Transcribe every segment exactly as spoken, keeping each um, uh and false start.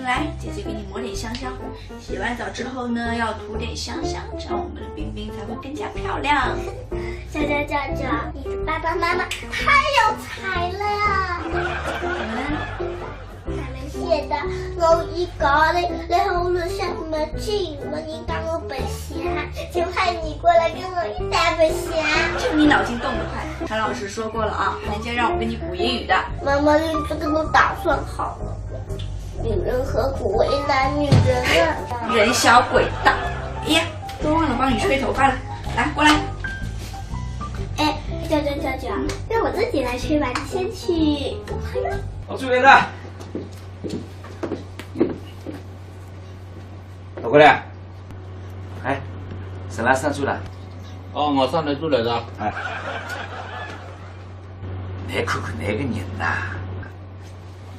来，姐姐给你抹点香香。洗完澡之后呢，要涂点香香，这样我们的冰冰才会更加漂亮。娇娇娇娇，你的爸爸妈妈太有才了呀！怎么了？他们写的我一个人，然后呢，像什么进，我应该我白相，就派你过来跟我一起白相。就你脑筋动得快。韩老师说过了啊，寒假让我给你补英语的。妈妈，你这个都打算好了。 女人何苦为难女人啊？人小鬼大。哎呀，都忘了帮你吹头发了。来，过来。哎，娇娇娇娇，让我自己来吹吧，你先去。我吹来的。老过来。哎，沈老师转来了。哦，我上来转来的。哎，你看看那个人呐，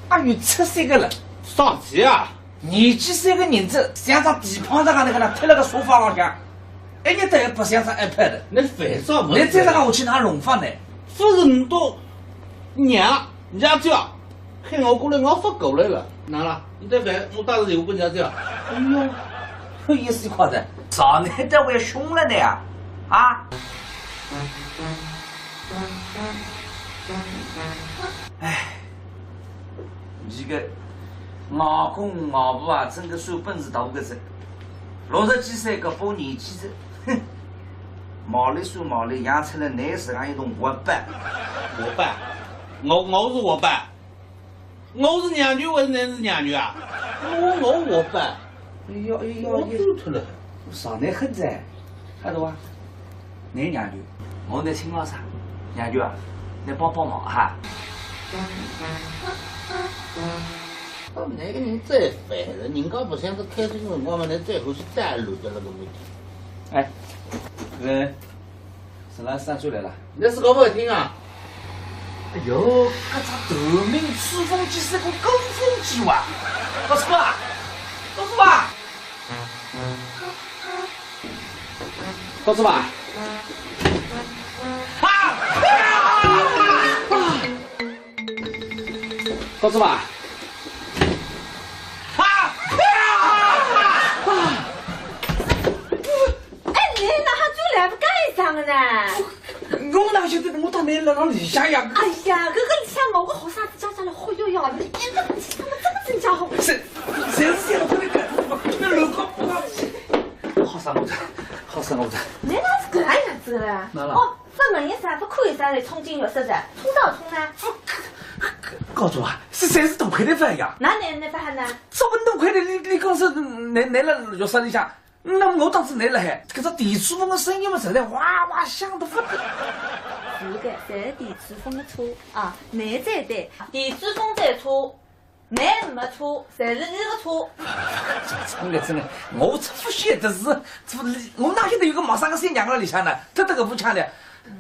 阿有七十岁个了，啥事啊？年纪小个人子像张地胖子一样个，贴辣个沙发浪向，一日到夜白相张iPad。侬烦啥物事？侬再搿能下去哪弄法呢？勿是侬到娘，娘家喊我过来，我勿过来了。哪了？侬再烦，我打个电话拨娘家。哎呦，有意思快哉，上海单位凶了呢呀？啊？ 哎，侬个外公外婆啊，真个算本事大个哉。六十几岁搿把年纪哉，哼，毛里算毛里，养出了侬实梗一种活宝。活宝？我我是活宝？我是娘舅还是侬是娘舅啊？我我活宝？ 哎呦哎呦，我走脱了。上海很哉，晓得伐？侬娘舅，我来请教啥？娘舅啊，侬帮帮忙哈。那个人最烦了，人家勿想着开心辰光嘛，侬最后是带路的那个问题。哎，搿 沈老师转来了。侬是搞勿听啊？哎呦，搿只夺命吹风机是个鼓风机哇！搞错啊？搞错啊？搞错吧？啊！啊！搞错吧？啊！啊！ 哎，侬哪哈转来勿讲一声个呢？我哪晓得我当然辣浪里向呀？哎呀，搿个里向我个好啥子家家来忽悠呀，侬一个人去怎么这么真家伙？谁谁是这样的人？那乱搞不搞？好生我的，好生我的。侬哪是搿样样子个啦？哪了？哦，勿问一声，勿看一声来冲进浴室的，冲啥冲呢？搞错啊，是谁是大块的饭呀？哪能能勿喊呢？这么大块的，你你讲是你你了浴室里向？ 那么我当时侬辣海，搿只电吹风个声音嘛，实在哇哇响得勿得。是个，侪是电吹风个错啊，侬才对，电吹风才错，侬没错，侪是伊个错。真个真个，我才勿晓得是，我哪晓得有个陌生个新娘辣里向呢？特特个勿腔调，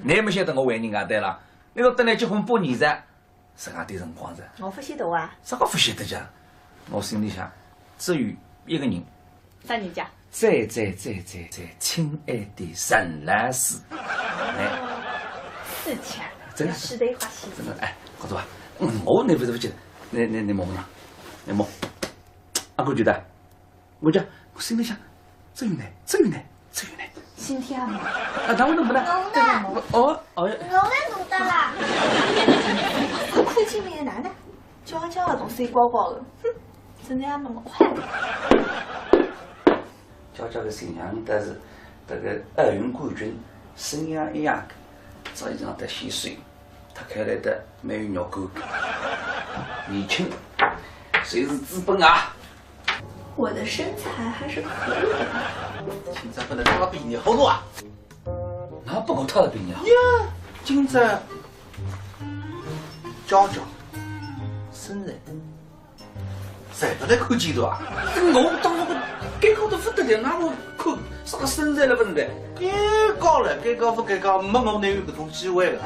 侬也没晓得我为人家对了，那个等来结婚八年哉。 实梗点辰光哉。我勿晓得啊。啥个勿晓得讲？我心里想，只有一个人。啥人家？最最最最最亲爱的沈老师。哎，是钱，真的是得花心。真的哎，搞错吧？嗯，我那不是不晓得，那那那摸摸呢？那摸，啊，我觉得，我讲，我心里想，只有呢，只有呢，只有呢。心跳嘛。啊，他们怎么了？我呢？哦哦，我也弄到了。看见没有？哪能？娇娇个东西光光的，哼，真的要那么快？娇娇个新娘，但是这个奥运冠军，身样一样，照一张的鲜水，她看来的没有肉干，年轻，谁是资本啊？我的身材还是可以的吧？现在不能让他比你好多啊！那不够他的比你好。呀，今朝娇娇身材，侪不得看见的啊！我当时我尴尬得不得了，那我看啥个身材了不是的？尴尬了，尴尬不尴尬？没我哪有搿种机会了？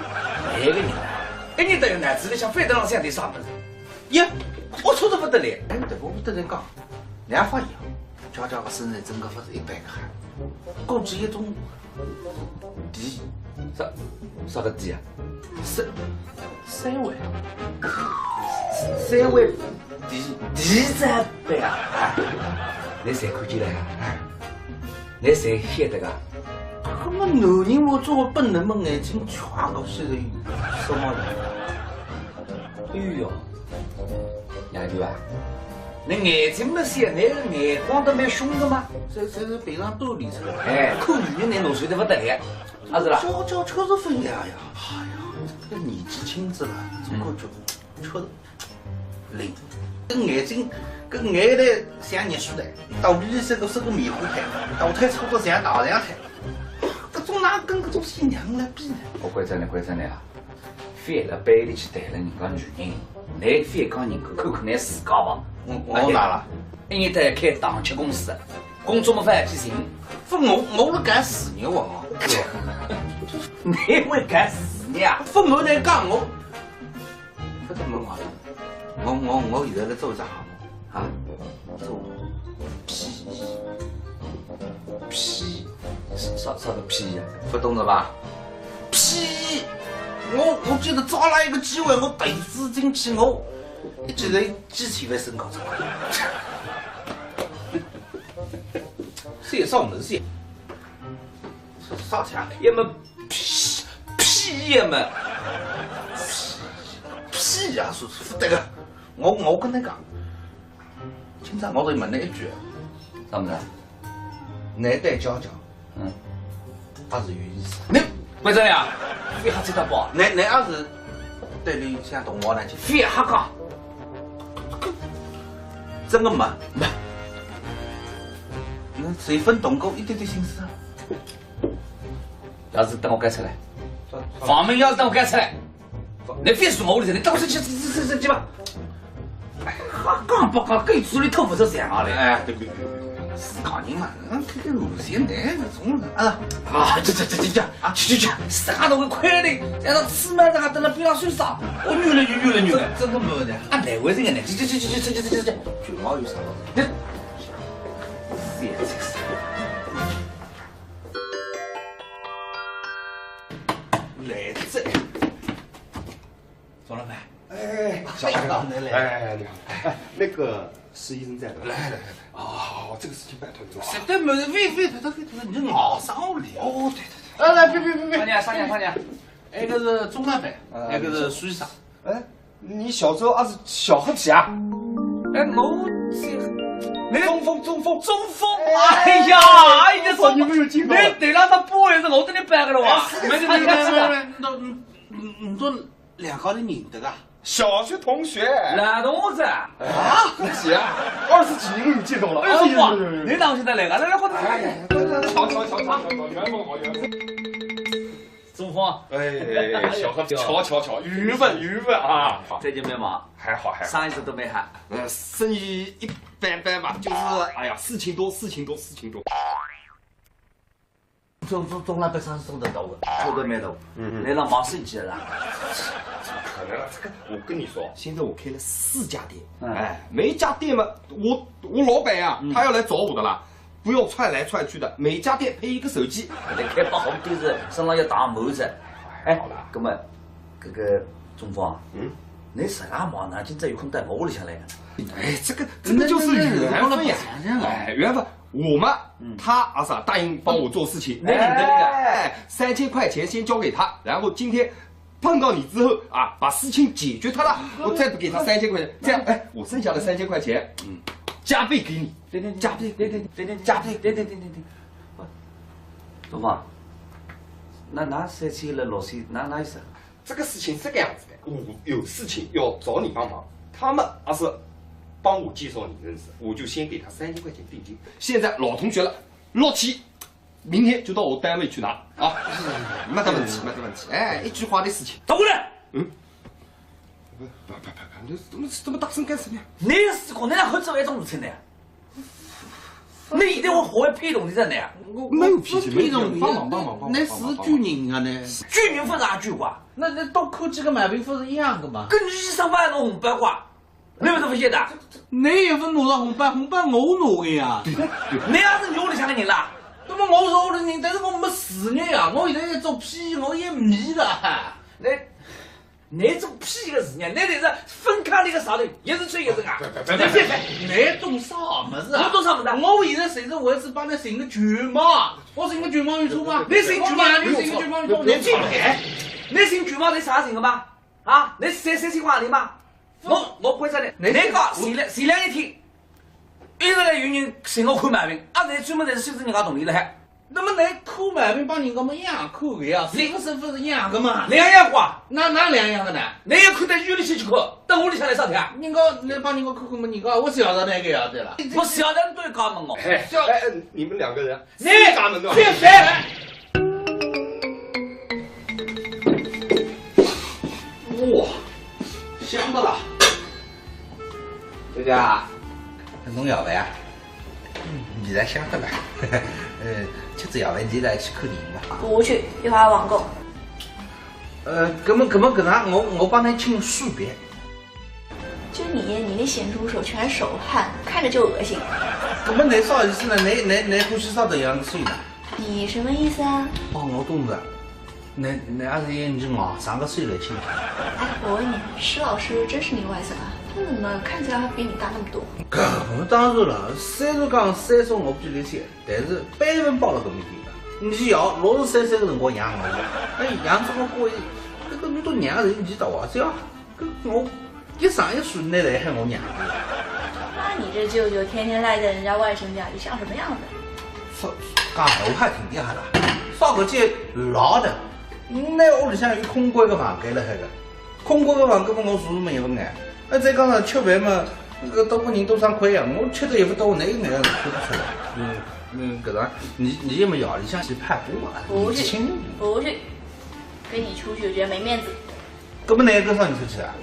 那个人啊，一年到头脑子里想翻得浪想点啥么子？呀，我错得不得了。哎，对，我不得了讲，两发一样，娇娇个身材真个不是一般个好，估计一种D，啥啥个 D 啊？三三围。三位第第三班啊，哎，侬侪看见了啊？侬侪晓得个？搿么男人我作为本能么眼睛全过去了，什么人？哎哟，娘舅啊，侬眼睛么小，侬个眼光倒蛮凶个嘛。这这是平常锻炼出来的。哎，看女人侬弄帅得不得了，啊是啦？这这确实分量呀。哎呀，这个年纪轻仔了，总归觉得确实 灵。搿眼睛，搿眼袋像热水袋，肚皮里是个是个棉花胎，大腿粗得像大象腿。搿种哪跟搿种新娘来比呢？我关照侬，关照侬啊，覅辣背地里去谈论人家女人，侬覅讲人家，看看侬自家吧。我我哪了？一年到头开糖吃公司，工作么勿去寻。勿我我辣干事业哦。侬会干事业啊？勿我在讲我。 勿懂我啊？我我我现在辣做一只项目啊，做屁屁啥啥个屁呀？勿懂了吧？屁！我我觉得抓牢一个机会，我投资进去，我一记头几千万身家出来。是啥物事？啥钱？要么 屁屁呀嘛！屁呀，说说勿对个，我我跟侬讲，今朝我就问侬一句，啥物事？侬对娇娇，嗯，还是有意思？侬关照呀，覅瞎七搭八，侬侬还是对伊像同学那去，覅瞎讲，真个没没，侬谁分懂过一点点心思啊？ 钥匙等我交出来，房门钥匙等我交出来，侬覅说我屋里向，侬等我出去出去出去出去吧。哎，瞎讲八讲，搿嘴里吐勿出象牙来。哎，对对对对对，自家人嘛，嗯，看看路线呢，搿种人啊。啊，去去去去去，啊，去去去，啥都会亏的，让他吃饭这还等了边上受伤，我扭了扭扭了扭了。真的没得。啊，难为情的，去去去去去去去去去，卷毛有啥？那，是呀，这个是。 来了，钟老板。哎，小白，来了。哎，你好。哎，那个施医生在吗？来来来来。哦，这个事情拜托你了啊。实在没事，覅覅覅覅覅，侬熬啥熬哩啊？哦，对对对。哎，来，别别别别。商量商量商量。哎，搿是钟老板，哎，搿是施医生。哎， 你小时候还是小黑皮啊？哎，我是，那个，中风，中风，中风，哎呀，哎呀，我说你没有听懂。那对了，他不会是我跟你掰个了哇？哎，是的，没没没没没，那，嗯，嗯，嗯，都两个人认得啊？小学同学。男同学。啊？那谁啊？二十几年没有见到了。哎，哇，你哪现在来了？来来，快点，快点。哎，巧巧巧巧巧巧，缘分好缘分。 中风。哎，小何，巧巧巧，缘分缘分啊！最近蛮忙？还好还好。生意是都蛮好。呃，生意一般般吧，就是，哎呀，事情多，事情多，事情多。钟钟钟老板生意做得大的，做得蛮大。嗯嗯。来了忙生意了。怎么可能啊？这个，我跟你说，现在我开了四家店，嗯。哎，每一家店嘛，我我老板呀，嗯。他要来找我的啦。 不要窜来窜去的，每家店配一个手机。搿开发红点子，身上要打帽子。哎，好了。葛么，搿个钟峰啊，嗯？侬啥个忙呢？今朝有空到我屋里向来啊？哎，这个，这个就是缘分呀。那，那，那，那，哎，缘分。我嘛，嗯。他阿是答应帮我做事情，那，那，那，哎，三千块钱先交给他，然后今天 碰到你之后啊，把事情解决掉了，我再给他三千块钱，这样，哎，我剩下的三千块钱，嗯，加倍给你，对对对，加倍，对对对对对，加倍。对对对对对。不，东方，那那三千了，老师，那那意思？这个事情是这个样子的，我有事情要找你帮忙，他们要是帮我介绍你认识，我就先给他三千块钱定金。现在老同学了，老七 明天就到我单位去拿啊。没得问题，没得问题。哎，一句话的事情。等会儿，嗯，不不不不，你怎么这么大声干什么呀？你是讲你哪会做一种事情呢？你一定会好好批评你的呢。我没有批评，没有批评，帮忙帮忙帮忙。那是救人啊呢。救人不是救啊？那那多看几个毛病不是一样的吗？跟医生发个红包啊。 侬勿是勿晓得？侬又勿拿着红包，红包我拿的呀。对对对。侬也是屋里向的人啦。那么我是屋里人，但是我没事业呀，我现在在做屁，我也没了哈。那㑚种屁个事呢，㑚侪是分开里个石头，一直吹一直啊。别别别别别，㑚懂啥物事啊？我懂啥物事啊？我现在随时为是帮㑚寻个舅妈，我寻个舅妈有错吗？㑚寻舅妈，㑚寻个舅妈有错吗？㑚进来，㑚寻舅妈是啥寻个吗？啊，㑚三三千块钿吗？我我关照㑚，㑚讲前两前两日天，一直来有人寻我看毛病，啊，侪专门侪是收着人家铜钿了还。 那么㑚看毛病帮人家么一样看个呀，是勿是勿是一样个嘛？两样个啊？哪哪两样个呢？㑚要看到医院里去去看，到屋里向来啥体啊？人家来帮人家看看嘛，人家我晓得那个呀，对了。我晓得侬都要讲问我。哎，哎，哎，你们两个人，你自家门的。这谁？哇，香的了。 这个啊，侬要饭啊？嗯，现在想得了。呃，吃仔要饭，现在去看电影吧。不去，一会儿要网购。呃，搿么搿么搿能我我帮侬请水杯。就你，你那咸猪手全是手汗，看着就恶心。搿么㑚啥意思呢？㑚㑚㑚欢喜啥个样子水呢？你什么意思啊？哦，我懂了。 那那还是用你外甥个手来请。哎，我问你，施老师真是你外甥啊？他怎么看起来还比你大那么多？搿当然了，虽然讲岁数我比侬小，但是辈分摆辣搿面搭个。侬想，六十三岁个辰光养我，哎，养这么过，搿个侬都养人，侬大儿子啊，搿我一生一世侬侪喊我娘个。那你这舅舅天天赖在人家外甥家里，像什么样子？说，讲闲话还挺厉害的，啥个叫老的？ 㑚屋里向有空关个房间辣海个，空关个房间嘛，我住住么也勿碍。哎，再讲了，吃饭嘛，搿个多个人多双筷呀，我吃得也勿多，哪有眼看勿出来？嗯嗯，搿个，你你也没夜里向去拍过啊？不去，年轻人。不去，跟你出去我觉得没面子。搿么㑚跟啥人出去啊？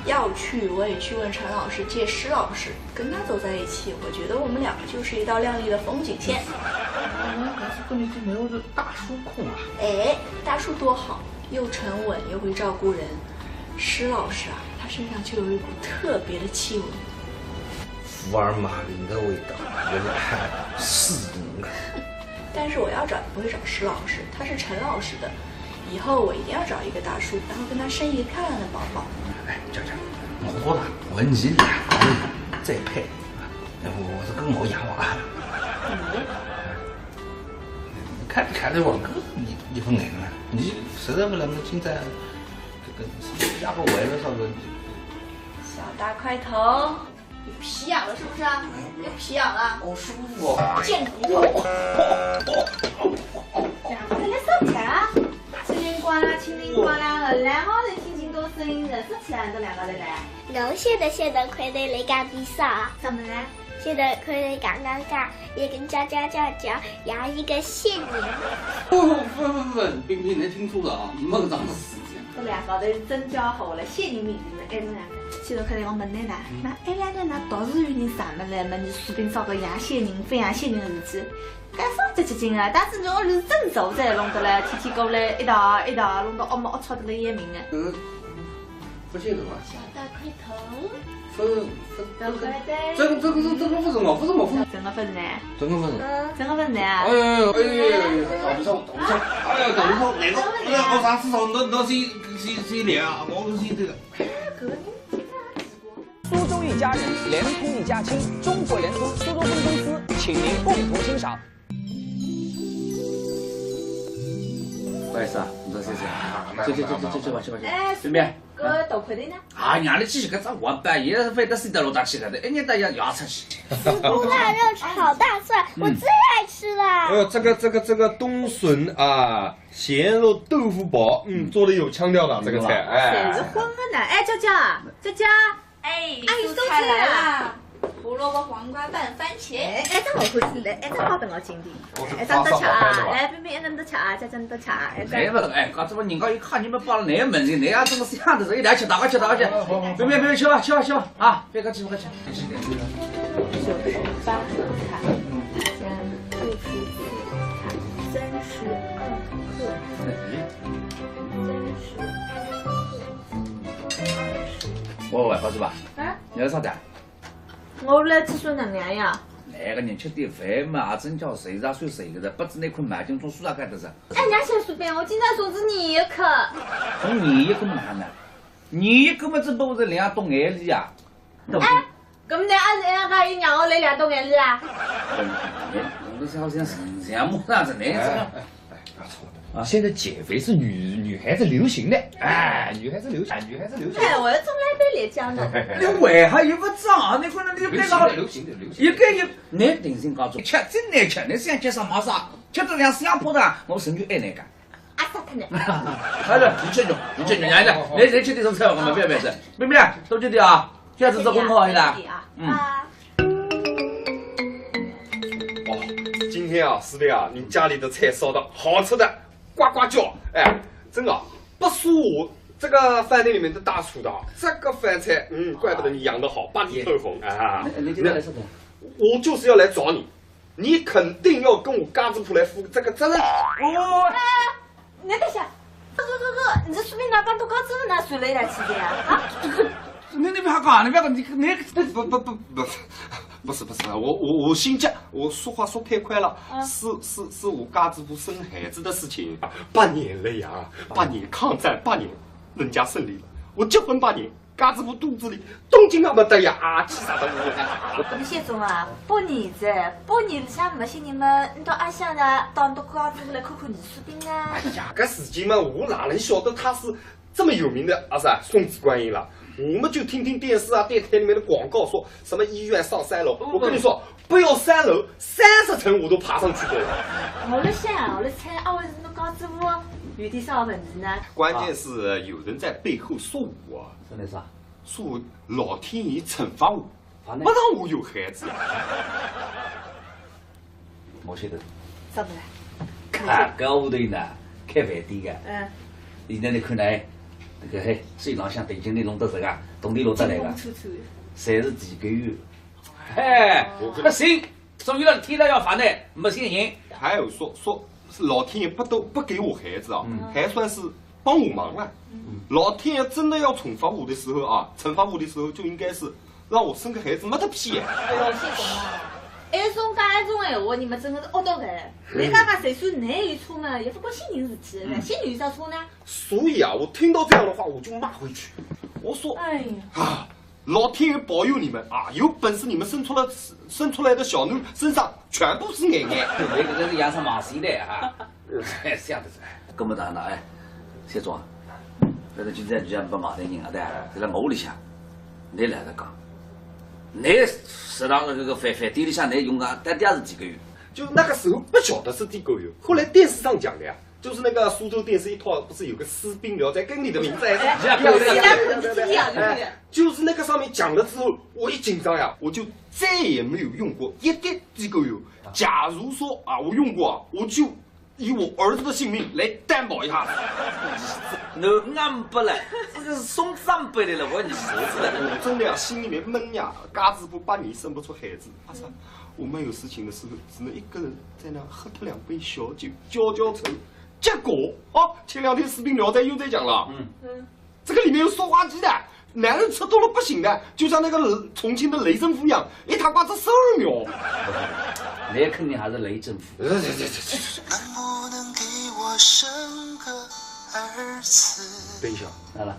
要去我也去问陈老师借施老师，跟他走在一起，我觉得我们两个就是一道亮丽的风景线。我搿是跟你这没有这大叔控啊。哎，大叔多好， 又沉稳又会照顾人。施老师啊，他身上就有一股特别的气味。福尔马林的味道，有点刺鼻。但是我要找不会找施老师，他是陈老师的。以后我一定要找一个大叔，然后跟他生一个漂亮的宝宝。哎，讲讲，我多大？我年纪大，再配。我我是跟我养娃。你？ 看看这王哥，你你不眼了，你实在不能够现在这个下个位了，啥个？小大块头，你皮痒了是不是啊？有皮痒了？好舒服哦。贱骨头。两个人在啥子啊？叽里呱啦，叽里呱啦的，然后能听见多声音，人是自然的两个人嘞。侬晓得晓得看到那个比赛啊？怎么了？ 现在可以刚刚讲，也跟叫叫叫叫，养一个谢宁。不不不不不，冰冰，侬听错了啊，没搿桩事体。搿两家头是真交好了，谢宁名字还是哪个？现在看来我问侬啦，那埃两天㑚倒是有人上门来问侬，随便找个养谢宁、勿养谢宁的事体，搿啥结结劲啊？但是侬是真走在弄得来，天天过来一道一道，弄得龌龊龌龊得来要命啊。呃，不晓得吧？小大块头。 勿是，勿是，这个，这个，这个勿是我，勿是我，勿是。真个勿是呢？真个勿是。真个勿是呢？哎呦哎呦哎呦哎呦，打不上，打不上，哎呀，打不上，哪个？哎呀，我上次上，侬侬先先先连啊，我先这个。苏州一家人，联通一家亲，中国联通苏州分公司，请您共同欣赏。不好意思啊，你说谢谢啊，去去去去去去吧去吧去吧，哎，随便。 搿大块头呢？啊，让侬去吃搿只王八，也是费得死得老大气个，一日到夜要出去。苏州大肉炒大蒜，我最爱吃了。呃，这个这个这个冬笋啊，咸肉豆腐煲，嗯，做的有腔调的这个菜，哎。侪是荤个呢。哎，娇娇，娇娇。哎，哎，蔬菜来啦。 胡萝卜、黄瓜拌番茄。哎，哎，这我会吃的，哎，这好等我经典。哎，这样得吃啊，哎，冰冰，哎，能得吃啊，这样得吃啊，哎，这样。哎，勿是，哎，搞这么人家一看你们摆了哪门子，哪样这么香的，一来吃，大家吃，大家吃。冰冰，冰冰，吃吧，吃吧，吃吧，啊，别客气，不客气。八个菜，三个菜，三十二个，三十二个，二十。我外婆是吧？啊？你要上台？ 我来吃酸奶呀。那个人吃点饭嘛，也真叫谁家算谁的，不知那块毛巾从树上盖的噻。哎，人家先随便，我今朝送子你一颗。送你一颗嘛，看呢？你根本就不是两懂眼里啊。哎，搿么侬阿是还讲伊让我来两懂眼里啊？你好像是这样么样子，你这个。 啊，现在减肥是女女孩子流行的，哎，女孩子流行，女孩子流行。哎，我从来没脸僵的。你为啥又不长？你可能你变到流行的流行。一个一，你定心搞错，吃真难吃，你想吃啥么啥，吃得像香扑的，我身体爱那个。啊，啥他呢？好了，你吃肉，你吃肉，来来，来来吃点生菜吧，我们不要不要吃，不要不要，多吃点啊，下次做功课好一点。啊，嗯。啊，哦，今天啊，师弟啊，你家里的菜烧的好吃的，呱呱叫，哎，真的啊，不输我这个饭店里面的大厨的啊，这个饭菜，嗯，怪不得你养得好，把你透红啊。你你今天来吃什么？我就是要来找你，你肯定要跟我家子婆来负这个责任。哦，你等下，哥哥哥哥，你这说明哪帮都搞这么难说来了去的呀？啊？你你不要讲，你不要讲，你你不不不不不，不是不是，我我我心急，我说话说太快了。是是是我家子婆生孩子的事情，八年了呀，八年抗战八年，人家胜利了，我结婚八年，家子婆肚子里动静那么大呀，啊，气煞得我。那么谢总啊，八年哉，八年里向没些人嘛，你到阿香呢，到你到家子婆来看看你说不定啊。哎呀，搿事情嘛，我哪能晓得他是这么有名的，啊是啊，送子观音了？我们就听听电视啊、电台里面的广告，说什么医院上三楼。我跟你说，不要三楼，三十层我都爬上去过了。我辣想，我辣猜，阿会是侬家子婆有点啥问题呢？关键是有人在背后说我啊，真的是啊，说我老天爷惩罚我，反正不让我有孩子呀。我晓得。怎么了？啊，搿屋头呢，开饭店的，嗯，现在你看呢，这个嘿，水浪向定金里弄得这个，铜钿弄得来个，出出。侪是地沟油。哎，不行，所以了天了要发难，没心情。还有说说是老天爷不都不给我孩子啊，还算是帮我忙了。老天爷真的要惩罚我的时候啊，惩罚我的时候就应该是让我生个孩子没得屁眼。哎呦，谢总啊，哎，种讲搿种闲话，你们真的是恶毒的。人家讲谁说你有错嘛，也不关心人事体的，心里有啥错呢？所以啊，我听到这样的话，我就骂回去。我说哎呀，啊，老天爷保佑你们啊，有本事你们生出来生出来的小囡身上全部是眼眼。对，搿个是养生马戏的啊。想得出来。搿么当然哎，谢总啊，搿个今朝就像没买单人啊，对啊，是辣我屋里向，你来得讲，你食堂的搿个饭饭店里向，你用个到底是几个月？就那个时候不晓得是地沟油，后来电视上讲的呀，就是那个苏州电视一套，不是有个《士兵聊斋》，跟你的名字还是一样一样的，是一样的。就是那个上面讲了之后，我一紧张呀，我就再也没有用过一滴地沟油。假如说啊，我用过啊，我就以我儿子的性命来担保一下。侬硬不来，这个是送长辈的了，我你儿子了。我真的呀，心里面闷呀，家子婆八年生不出孩子，阿是啊，我们有事情的时候只能一个人在那喝脱两杯小酒浇浇愁。结果哦，前两天《士兵聊斋》又在讲了，嗯嗯，这个里面有塑化剂的，男人吃多了不行的，就像那个重庆的雷政富一样，一塌刮子十二秒。那肯定还是雷政富。能不能给我生个儿子？等一下，好了，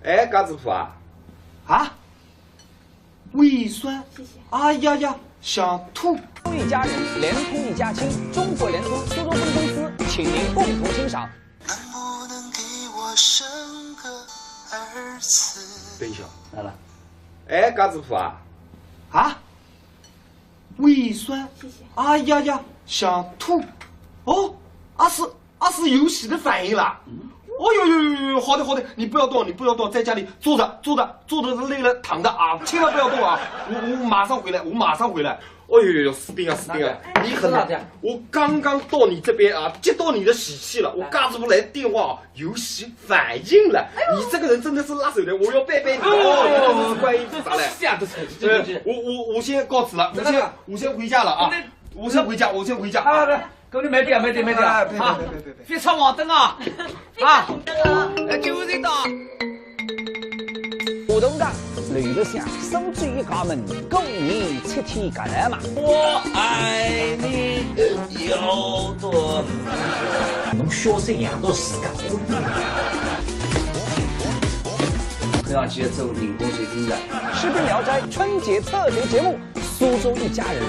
哎，家子婆啊，啊，胃酸，谢谢。哎呀呀，想吐。一家人，联通一家亲，中国联通苏州分公司，请您共同欣赏。能不能给我生个儿子？等一下，好了，哎，家子婆啊，啊，胃酸，谢谢。哎呀呀，想吐。哦，阿是阿是有喜的反应啦。哦呦呦呦呦，好的好的，你不要动，你不要动，在家里坐着坐着坐着累了躺着啊，千万不要动啊！我我马上回来，我马上回来。哦呦呦呦，士兵啊士兵啊，你很难。我刚刚到你这边啊，接到你的喜气了，我家子婆来电话啊，有喜反应了。你这个人真的是辣手的，我要拜拜你。哦，你真的是观音菩萨嘞。吓得死，呃，我我我先告辞了，我先我先回家了啊，我先回家，我先回家。好的，给你买点买点买点哎，别别啊别！别别别！别唱黄灯啊啊！哎，救命的！我同的刘德祥，苏州一家门，过年七天搿来嘛。我爱你有多么。侬小心养到自家。要记得做人工水晶的。《士兵聊斋》春节特别节目《苏州一家人》。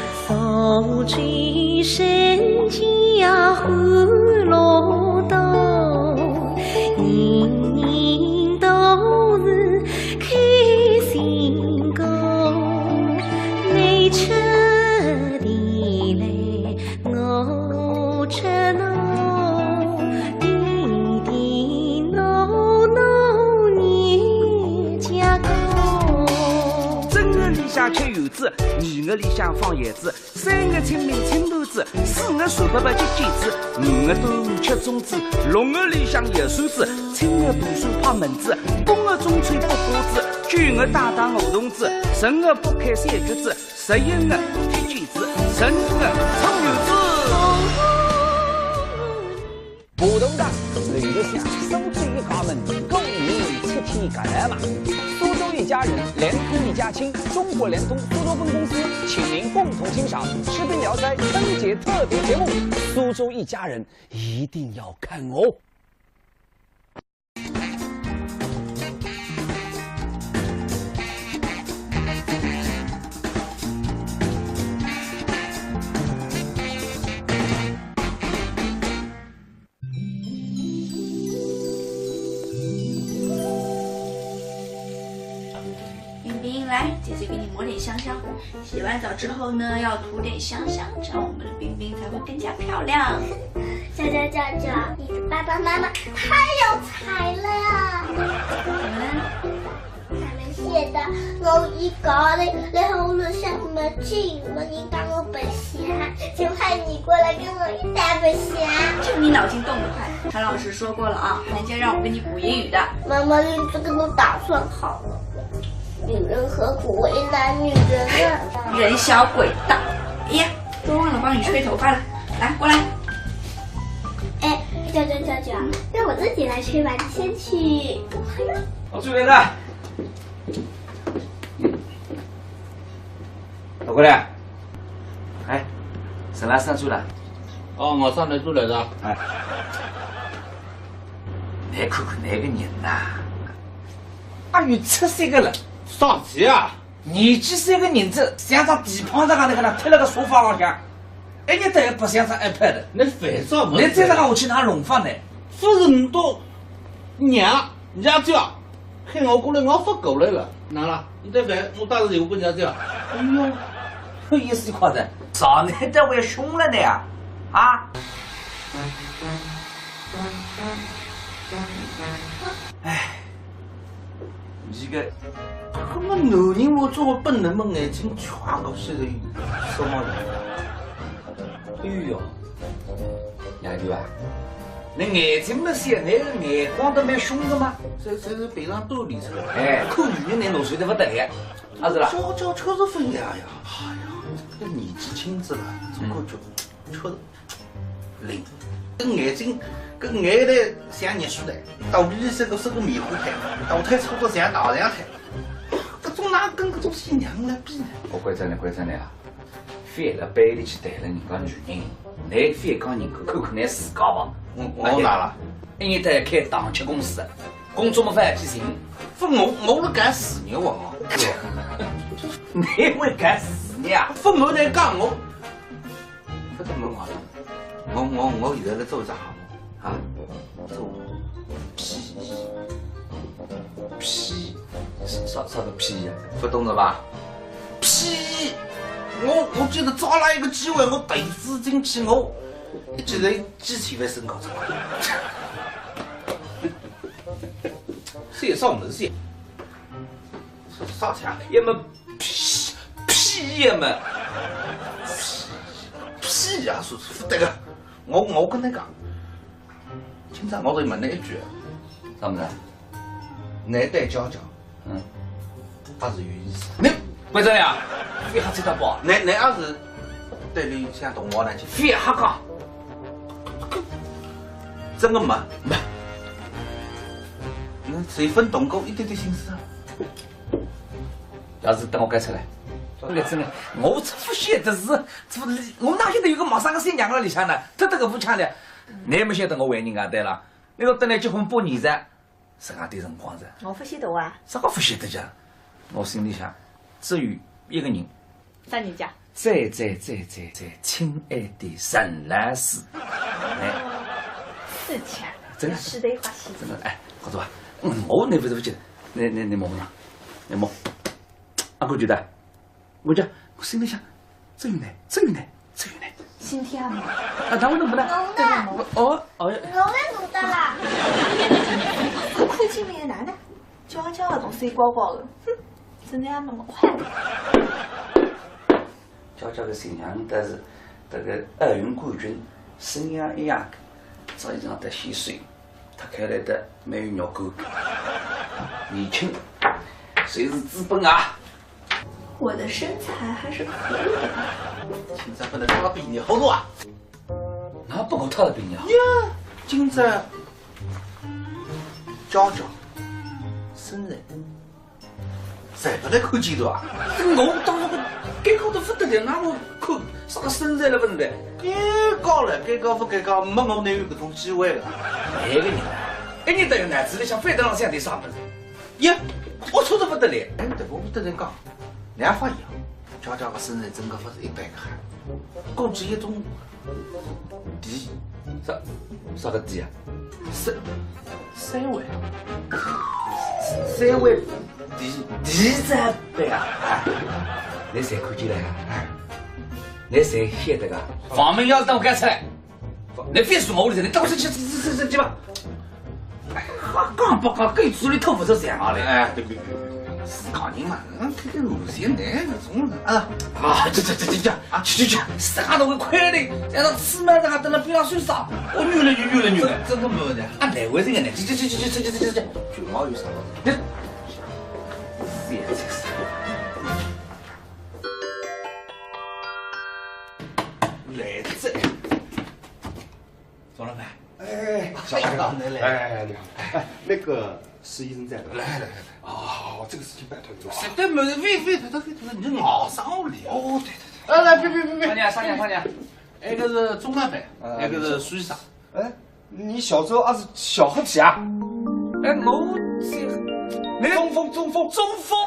正月里向吃圆子，二月里向放炮子，三月清明清团子，四月十八节节子，五月端午吃粽子，六月里向摇扇子，七月大蒜拍蚊子，八月中秋剥瓜子，九月打打梧桐子，十月剥开山橘子，十一月踢毽子，十二月搓圆子。 华东大，刘德祥苏州一家门，过年七天干嘛？苏州一家人，联通一家亲，中国联通苏州分公司，请您共同欣赏《士兵聊斋》春节特别节目《苏州一家人》，一定要看哦。 冰冰，来，姐姐给你抹点香香。洗完澡之后呢，要涂点香香，这样我们的冰冰才会更加漂亮。娇娇娇娇，你的爸爸妈妈太有才了呀！怎么了？他们写的我一个人，然后呢，像什么进，我应该我本 闲，就派你过来跟我一起白相。就你脑筋动得快。韩老师说过了啊，寒假让我给你补英语的。妈妈，你这个都打算好了，女人何苦为难女人啊？人小鬼大。哎呀，都忘了帮你吹头发了。来，过来。哎，娇娇娇娇，让我自己来吹吧，你先去。我吹人的。 老郭嘞，哎，沈老师转来。哦，我上来转来的。哎，侬看看搿个人呐，阿有七十岁个了，啥体啊？年纪小个人子，像只地胖子一样个，贴辣个沙发浪向，一日到夜白相只iPad。侬烦啥物事？侬再搿能下去哪弄法呢？勿是侬都娘，娘子啊， 喊我过来，我勿过来了。哪了？侬再烦，我打个电话拨人家讲。哎呦，意思快的，上来这位凶了的呀？啊？哎，这个，搿么男人我做个本能么眼睛全部是什么人？ 哎呦，娘舅啊，侬眼睛么小，侬个眼光倒蛮凶个嘛。这，这是平常锻炼出来的。哎，看女人侬落水得勿得了，啊是啦？娇娇确实勿一样呀。哎呀，这个年纪轻仔了，总感觉确实灵。搿眼睛，搿眼袋像热水袋，肚皮里是个，是个棉花胎，大腿粗得像大象腿。搿种哪跟搿种新娘来比呢？我关照侬，关照侬啊！ 覅辣背地里去谈论人家女人，侬覅讲人家，看看侬自家吧。我，我哪了？一日到夜开糖吃公司，工作么勿要去寻。勿，我，我辣干事业哦。侬会干事业啊？勿，我来讲我，勿，我，我，我，我现在辣做一只项目。 啊，做屁，屁，啥，啥个屁呀？勿懂了吧？屁！我，我就是抓牢一个机会，我投资进去，我一记头几千万身家出来。是啥物事？啥钱？也没屁，屁也没。屁呀，是，是，对个，我，我跟侬讲， 今朝我就问侬一句，啥物事？侬对娇娇，嗯，还是有意思？侬关照呀，覅瞎七搭八。侬，侬还是对伊像同学呢？覅瞎讲。真个没？没。侬就勿动过一点点心思啊？ 要是等我改出来，我真的，我出勿晓得是，出，我哪晓得有个陌生个新娘辣里向呢？特特个勿腔调，侬也没晓得我为人家对了。侬说等侬结婚八年哉，实梗点辰光哉。我勿晓得啊。啥个勿晓得讲？我心里想，只有一个人。啥人家？最最最最最亲爱的沈老师。哎，是钱，真的是得花心。真的，哎，好做啊。嗯，我那勿是勿记得，那那那摸摸，那摸，啊，我觉得。 我讲，我心里想，只有呢，只有呢，只有呢。今天啊，啊，他为什么呢？我呢？哦，哦，我来弄的啦。看见没有，男的，娇娇的东西光光的，哼，真的要那么快。娇娇的形象，但是这个奥运冠军，身样一样，这一张得洗水。 他看来的没有肉干。年轻，谁是资本啊？我的身材还是可以的吧。现在不能他的比你好多啊。那不够他的比你好。呀，今朝娇娇，身材 侪勿能看见的啊？我当时尴尬得不得了，那我看啥个身材了勿是的？尴尬了，尴尬勿尴尬，没我哪有搿种机会了。搿个人啊，一日到夜脑子里向翻得浪想点啥物事？呀，龌龊得不得了。哎，对，我勿得人讲，两发现啊，娇娇个身材真个勿是一般个好，估计一种 地，啥啥个地啊？三三围，三围地地在背啊！哎，你侪看见了呀？哎，你侪晓得个？房门钥匙等我开出来，你别说我的，你等我去去去去去吧。 哎，瞎讲八讲，跟嘴里吐不出象牙来。哎，对对对对对，自家人嘛，嗯，看看路线呢，搿种人啊。啊，这这这这这，啊，去去去，啥都会亏了的，让他吃饭，这还等了边上睡啥？我女了女，女了女了。真的没问题。啊，难为情个呢，去去去去去去去去，卷毛有啥？这，这也真是。来这。钟老板。 哎，小白啊，哎，你好，哎，那个施医生在吗？来来来来，哦，这个事情拜托你了啊。是，对，没，非非，他他非，他，你熬上我了。哦，对对对。哎，来，别别别别，啥人啊，啥人啊，啥人啊？那个是钟老板，呃，那个是苏医生。哎，你小时候啊是小黑皮啊？哎，我是那个中风，中风，中风，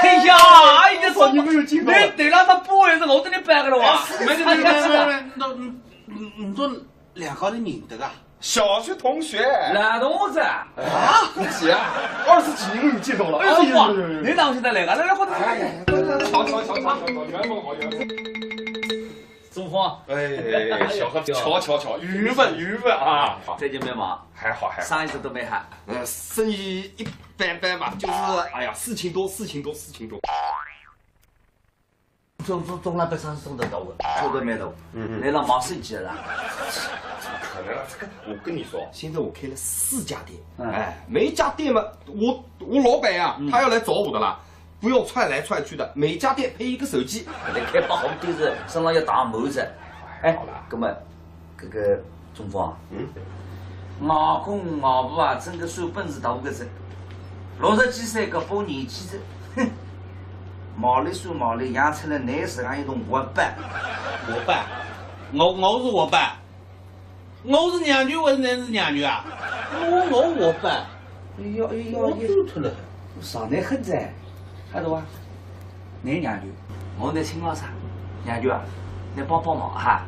哎呀，哎呀，我说你没有听过。那对了，他不会是我跟你掰个了哇？哎，是的，没没没没没，那，嗯，嗯，嗯， 两家头认得啊？小学同学。男同学。啊？是啊，二十几年没有见到了。哎呦，哇，你哪现在来个？来来，快点。哎，巧巧巧巧巧巧，缘分好缘分。中风。哎，小何，巧巧巧，缘分缘分啊。最近蛮忙？还好还好。生意是都蛮好。呃，生意一般般吧，就是，哎呀，事情多，事情多，事情多。 钟钟钟老板生意做得大个，做得蛮大。嗯嗯。来了忙生意了。怎么可能啊？这个，我跟你说，现在我开了四家店，嗯。哎，每一家店嘛，我我老板呀，嗯。他要来找我的啦，不用窜来窜去的，每一家店配一个手机。那开八号店是身上要打帽子。哎，好了。那么 搿个钟峰啊，嗯？外公外婆啊，真个算本事大个子，六十几岁搿把年纪子，哼，毛里算毛里养出来㑚实梗一种活宝。活宝？我我是活宝？我是娘舅还是㑚是娘舅啊？我我活宝？哎呦哎呦，我走脱了。上来很在，还是哇？ 㑚娘舅，我㑚亲老师，娘舅啊，㑚帮帮忙哈。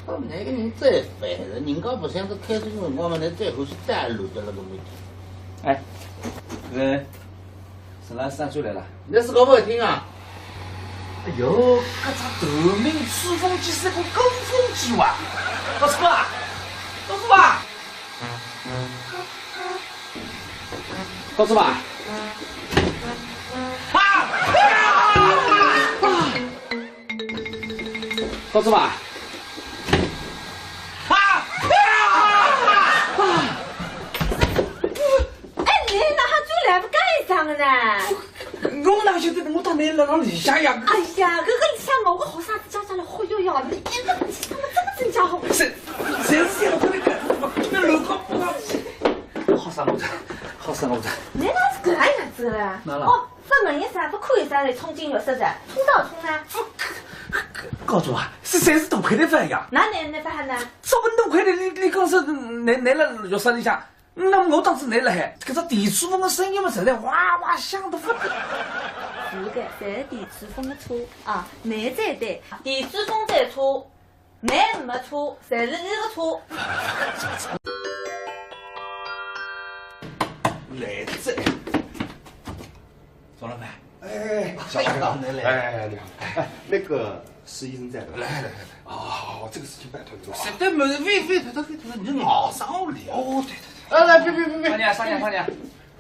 搿个人最烦了，人家勿想着开车个辰光嘛，㑚最后是带路的那个问题。哎，搿个沈老师转来了。㑚自家勿听啊？哎哟，搿只短命吹风机是个鼓风机哇！告诉吧，告诉吧。 告诉吧。啊！告诉吧。啊！哎，你哪哈转来勿讲一声个呢？我哪晓得，我当然辣辣里向呀。哎呀，搿个里向我个好啥子家家来忽悠呀，你一个人去，他们真个真家伙。谁谁是这样的，那乱搞。 好生活着，好生活着。侬哪是搿能样子个啦？哪了？哦，勿问一声，勿看一声，来冲进浴室着，冲啥冲呢？告诉我，这侪是大块头饭呀。哪能能饭呢？这么大块头，你你讲是拿拿了浴室里向，那么我当时拿了海，搿只电吹风个声音嘛，实在哇哇响得不得。是个，侪是电吹风个错啊，侬才对，电吹风才错，侬没错，侪是伊个错。来这。 钟老板，哎，小徐，来来来，哎，你好，哎，那个施医生在的，来来来来，哦，这个事情拜托你了啊。实在没事，覅覅，覅覅，你熬上我了。哦，对对对，哎，来，别别别别，啥人啥人，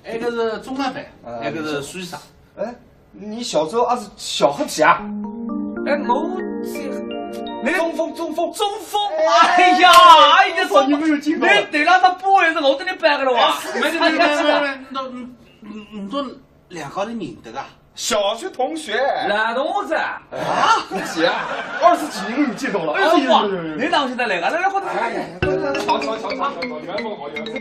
哎，那个是钟老板，哎，那个是苏医生。哎，你小时候啊是小黑皮啊？哎，我是，那个钟峰，钟峰，钟峰，哎呀，哎呀，你说你没有听过？那对了，他不会是我跟你掰个了哇？哎，是的，没没没没没，那嗯嗯嗯，都 两家头认得啊？小学同学。老同学。啊，欢喜啊！二十几年没有见到了。哎呦，哇，哎呦，哎呦，哎呦。侬哪会得来个？来来，快点。哎呀，快点，巧巧巧巧巧，缘分好，缘分。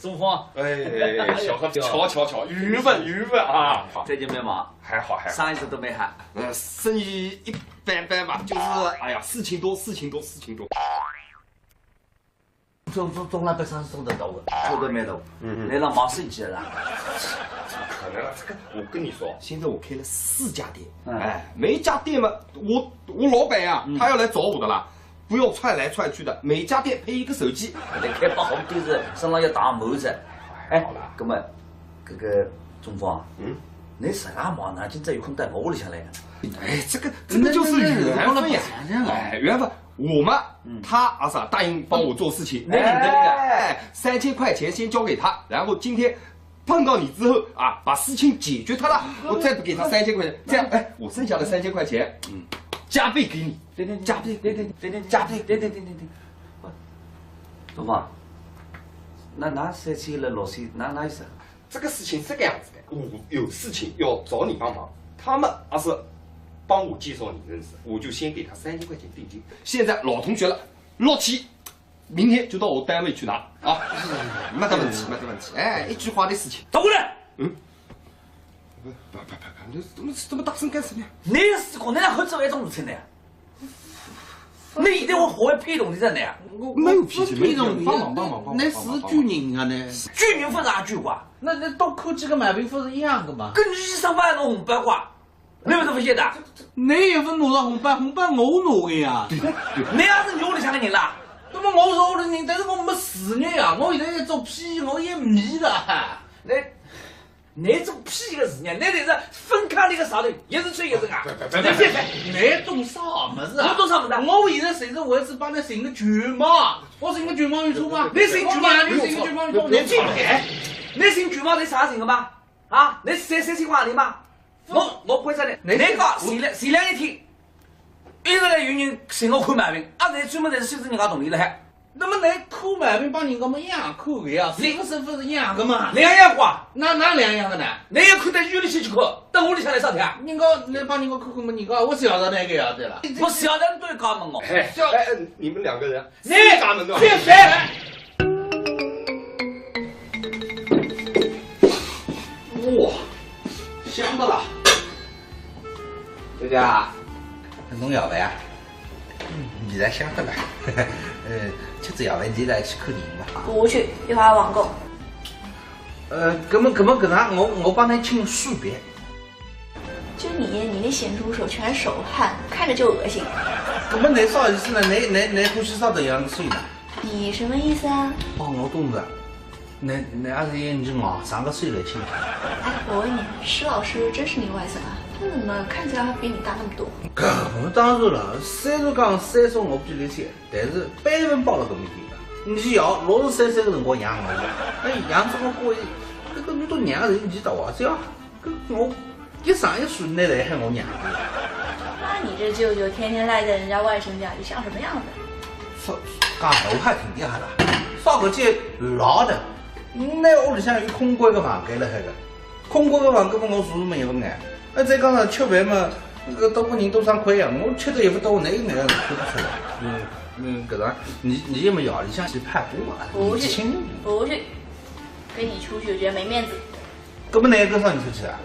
钟峰。哎，小何，巧巧巧，缘分，缘分啊！好。最近蛮忙？还好，还好。生意是都蛮好。呃，生意一般般吧，就是，哎呀，事情多，事情多，事情多。 钟钟钟老板生意做得大个，做得蛮大。嗯嗯。来了忙生意了啦。怎么可能啊？这个，我跟你说，现在我开了四家店，嗯。哎，每一家店嘛，我我老板呀，嗯。他要来找我的啦，不要窜来窜去的，每家店配一个手机。侬开八号店是身上要打帽子。哎，好了。那么，这个钟峰啊，嗯。侬啥个忙呢？今朝有空到我屋里向来呀？哎，这个这个就是缘分呀。那那那那那那那哎，缘分。 我嘛，嗯。他阿是答应帮我做事情，哎，哎，三千块钱先交给他，然后今天碰到你之后啊，把事情解决他了，我再给他三千块钱，这样，哎，我剩下的三千块钱，嗯，加倍给你，对对对，加倍，对对对对对，加倍，对对对对对。不，东方，那那三千了，老师，那那意思？ 这个事情这个样子的，我有事情要找你帮忙，他们阿是帮我介绍你认识，我就先给他三千块钱定金。现在老同学了，老七，明天就到我单位去拿啊。没得问题，没得问题。哎，一句话的事情。走过来。嗯。不不不不，你怎么这么大声干什么呀？侬是讲侬哪会做搿种事情呢？ 侬现在我好会骗动侬着呢？我没有骗侬，没有骗侬，帮忙，帮忙，帮忙，那是救人啊呢。救人勿是也救我啊？那那多看几个毛病勿是一样的嘛？搿侬医生勿拿红包啊？侬勿是勿晓得啊？侬也勿拿着红包，红包我拿的呀。对对对。侬也是侬屋里向的人啦？那么我是屋里人，但是我没事业呀，我现在也做屁，我也没了。那 侬做屁个事业，侬就是分开那个啥的，也是吹也是啊。别别别别别，侬懂啥物事啊？我懂啥物事啊？我现在寻是为是帮侬寻个舅妈，我寻个舅妈有错吗？侬寻舅妈，侬寻个舅妈有错，侬进来。侬寻舅妈，侬啥寻个嘛？啊？侬三三千块钿嘛？我我关照侬，侬讲前两前两日天，一直来有人寻我看毛病，啊，侬专门侪是收着人家铜钿了还。 那么侬看毛病帮人家么一样看个呀，是勿是勿是一样个嘛？两样个啊？哪哪两样个呢？侬要看到医院里去去看，到屋里向来啥体啊？人家侬帮人家看看嘛，人家我晓得那个呀，对了。我晓得侬都要讲问我。哎，哎，哎，你们两个人，你自家门的。去谁？哇，香的了。 这个啊，侬要饭呀？嗯，味道香得来。呃，吃仔要饭，侬来去看人嘛。不去，一会儿还要网购。呃，搿么搿么搿能，我我帮侬请水杯。就你，你那咸猪手全是手汗，看着就恶心。搿么侬啥意思呢？侬侬侬欢喜啥个样子水呢？你什么意思啊？哦，我懂了。 那那还是用你外甥个手来请。哎，我问你，施老师真是你外甥啊？他怎么看起来还比你大那么多？搿当然了，虽然讲岁数我比侬小，但是辈分摆辣搿面搭个。你要六十三岁个辰光养我，哎，养只乌龟，搿个侬都养个人年纪大啊，是啊？搿我一生一世侬侪喊我娘个。那你这舅舅天天赖在人家外甥家里，像什么样子？ 说讲闲话还挺厉害的，啥个叫老的？㑚屋里向有空关个房间辣海个，空关个房间嘛，我住住么也勿碍。那再讲了，吃饭嘛，搿个多个人多双筷呀，我吃得也勿多，哪有哪能看勿出来？嗯嗯，搿种，你你也没要，里向去拍过啊？不去，亲。不去，跟你出去我觉得没面子。搿么㑚跟上你出去啊？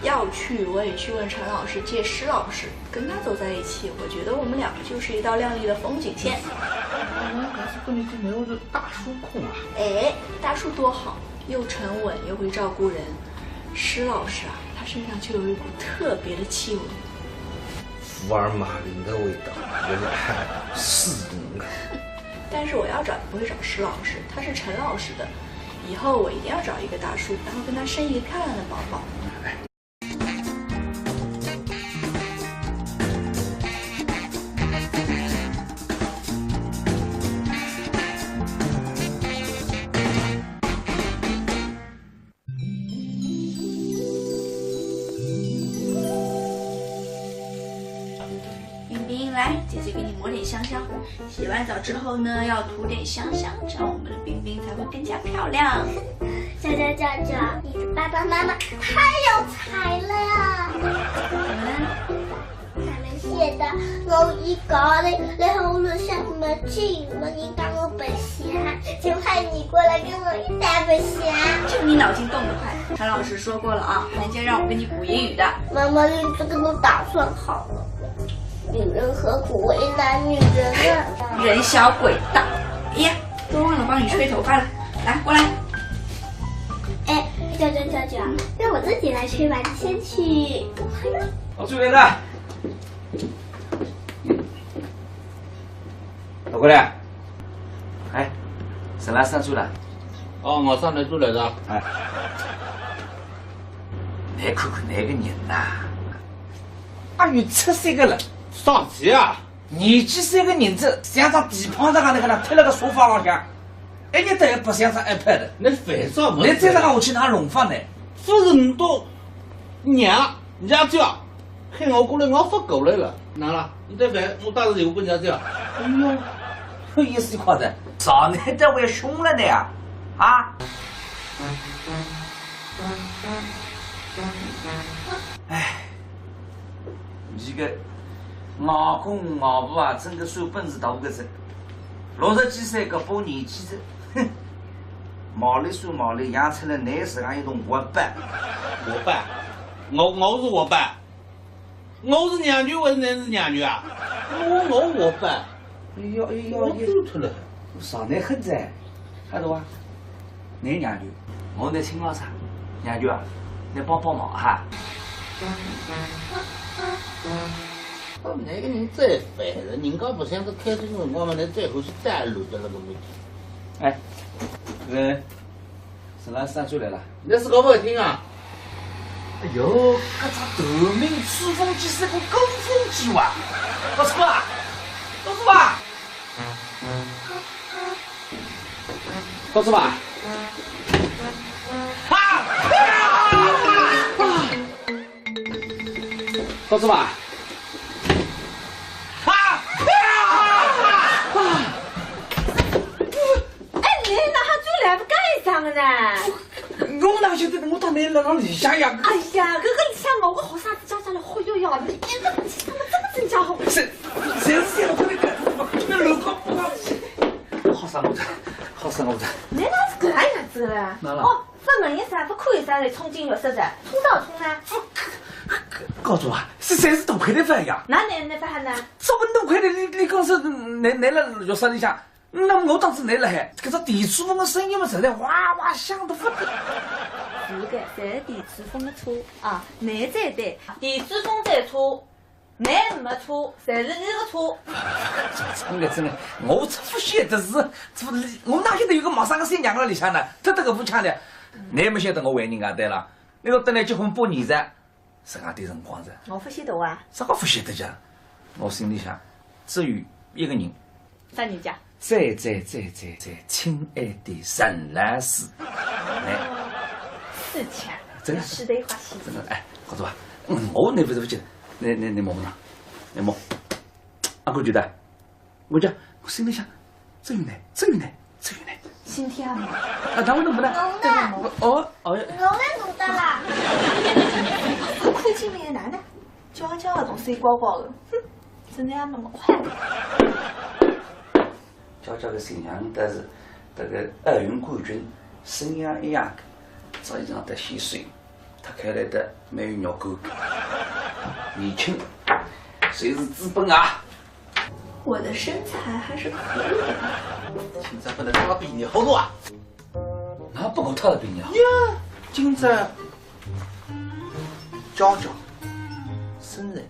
要去我也去问陈老师借施老师，跟他走在一起，我觉得我们两个就是一道亮丽的风景线。我们还是不能去没有这大叔控啊。哎，大叔多好，又沉稳又会照顾人。施老师啊，他身上就有一股特别的气味。福尔马林的味道，有点死人了。但是我要找不会找施老师，他是陈老师的。以后我一定要找一个大叔，然后跟他生一个漂亮的宝宝。冰冰，来，姐姐给你抹点香香。洗完澡之后呢，要涂点香香，这样我们的冰冰才会更加漂亮。娇娇娇娇，你的爸爸妈妈太有才了。怎么了？他们写的我一个人，然后呢，像什么进门，你当我本闲，就派你过来跟我一打本闲。就你脑筋动得快。陈老师说过了啊，寒假让我给你补英语的。妈妈，你这个都打算好了，女人何苦为难女人啊？人小鬼大。哎呀，都忘了帮你吹头发了。来，过来。哎，娇娇娇娇，让我自己来吹吧，你先去。我出来了。老郭嘞，哎，沈老师转来了。哦，我上来转来了。哎，侬看看搿个人呐，阿有七十岁个了，啥体啊？廿几岁个人子像张地胖子一样个，贴辣个沙发浪向，一日到夜白相张iPad。侬烦啥么？侬再搿样下去哪弄法呢？勿是侬到娘，娘家，喊我过来，我勿过来了。哪了？侬再烦，我打个电话拨娘家。哎呦，有意思快哉，上海单位凶了呢呀？啊？哎，侬个外公外婆啊，真个算本事大个哉，六十几岁搿把年纪哉，哼，毛里算毛里，养出了侬实梗一种活宝。活宝？我我是活宝？ 我是娘舅还是侬是娘舅啊？我我活宝。哎呦哎呦，我走脱了。上海很哉，晓得伐？侬娘舅，我是亲老师，娘舅啊，侬帮帮忙哈。搿个人最烦了，人家勿想着开车辰光嘛，侬最后是带路的那个问题。哎，搿个沈老师转来了。 侬是搞勿听啊？哎呦，搿只夺命吹风机是个鼓风机哇！搞错伐？搞错伐？搞错伐？啊！搞错伐？啊！哎，侬哪哈转来勿讲一声个呢？我哪晓得我到侬辣浪里向呀？哎呀，搿个里向我个好啥子家家来忽悠呀，侬一个人怎么这么真家伙？谁谁是谁？我跟你讲，那楼高不高？好伤我的，好伤我的。侬哪是搿样子个啦？哪了？哦，勿问一声，勿看一声，来冲进浴室的，冲啥冲呢？告诉我，是谁是多亏的饭呀？哪能能勿喊呢？这么多亏的，你你讲是你你了浴室里向，那么我当时你了海，搿只电吹风的声音嘛，实在哇哇响得不得了。是个，侪是电吹风的错啊，侬才对，电吹风才错，侬没错，侪是伊个错。真的真的，我才勿晓得是，这我哪晓得有个陌生个新娘辣里向呢？特特个勿腔调，侬也没晓得我为人家对了，那个等来结婚半年哉，自家点辰光哉，我勿晓得啊。啥个勿晓得讲？我心里想，只有一个人。啥人家？最最最最最亲爱的沈老师，哎，是钱，真的是得花心真的哎，好做吧？嗯，我那不是不记得，那那那摸摸呢，那摸，啊，我觉得，我讲，我心里想，只有呢，只有呢，只有呢。心天啊嘛。啊，他们都不能。我呢？我哦哦，我们怎么的啦？看见面哪能？娇娇个东西光光的，哼，真的要那么快？娇娇个新娘，但是这个奥运冠军，身样一样的，照一张得先生。脱开来的蛮有肉感。年轻，侪是资本啊。我的身材还是可以的。现在不能当兵，你好多啊。哪不够他的兵呀？呀，今朝娇娇，身材，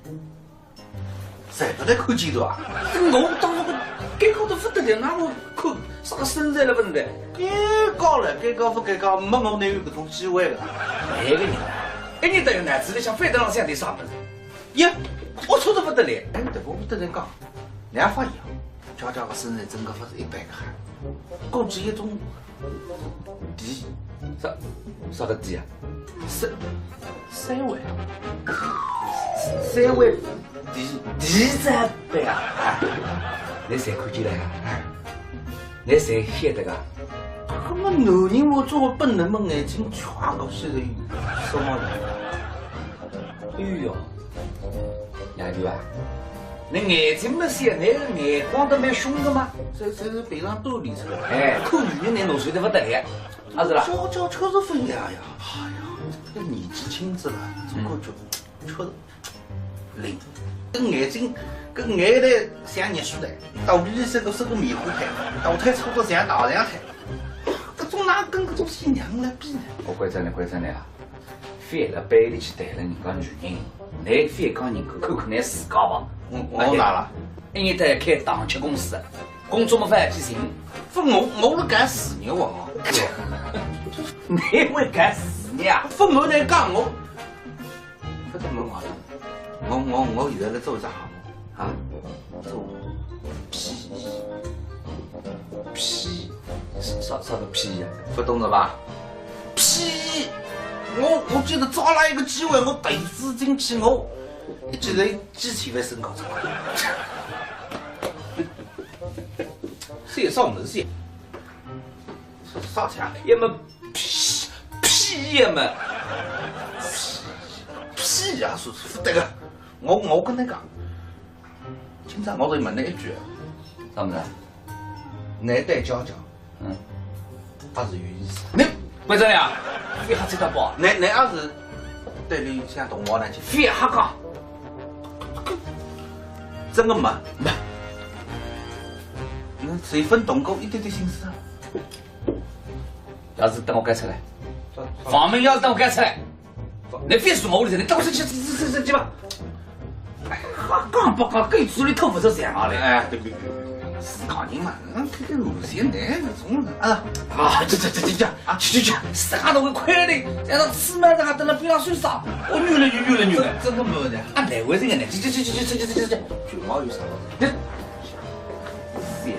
侪不得看见的啊。我当时尴尬得不得了，那我看啥个身材了不是的？尴尬了，尴尬不尴尬？没我哪有搿种机会的？哪个人啊？一日到夜脑子里向翻得浪想点啥物事？ 呀，龌龊得不得了。哎，对，我不得了讲，两发一样，娇娇个身材真个勿是一般个好，估计一种地，啥啥个地啊？三三围，三围地地占板啊！哎，侬侪看见了啊？哎，侬侪晓得个？搿么男人我作为本能么眼睛全过去了，什么人？ 哎哟，杨局啊，侬眼睛么小，侬个眼光倒蛮凶个嘛。这这是平常锻炼出来的。哎，看女人侬弄碎得不得了，啊是啦。娇娇确实分量呀，哎呀，这个年纪轻子了，总感觉确实灵。搿眼睛，搿眼袋像热水袋，肚皮里是个是个棉花胎，大腿粗得像大象腿，搿种哪跟搿种新娘来比呢？我关照侬，关照侬啊。 覅辣背地里去谈论人家女人，侬覅讲人家，看看侬自家吧。我我哪了？一日到夜开糖吃公司，工作么勿要去寻。勿，我我辣干事业哦。侬会干事业啊？勿，我来讲我，勿是问我，我我我现在辣做一只项目。 啊，做屁屁啥啥个屁呀？勿懂了吧？屁！我我觉得抓牢一个机会，我投资进去，我一记头几千万身价出来。是啥物事？啥钱？要么屁屁要么屁呀，是是勿对个。我我跟侬讲， 今朝我就问侬一句，啥物事？侬对娇娇，嗯，还是有意思？侬关照侬啊，覅瞎七搭八。侬侬还是对伊像同学呢？覅瞎讲。真个没？没。侬谁分动过一点点心思啊？钥匙等我交出来。房门钥匙等我交出来。 侬覅说我屋里人，侬到处去去去去去吧。哎，瞎讲八讲，搿嘴里吐勿出象牙来。哎，对对对对对，自家人嘛，嗯，看看路线呢，搿种啊。啊，去去去去去，啊，去去去，自家都会亏的，像那吃饭这个，等了边上睡着，我女了女女了女了。真的没得。啊，难为情个呢，去去去去去去去去去。卷毛有啥？那，是呀，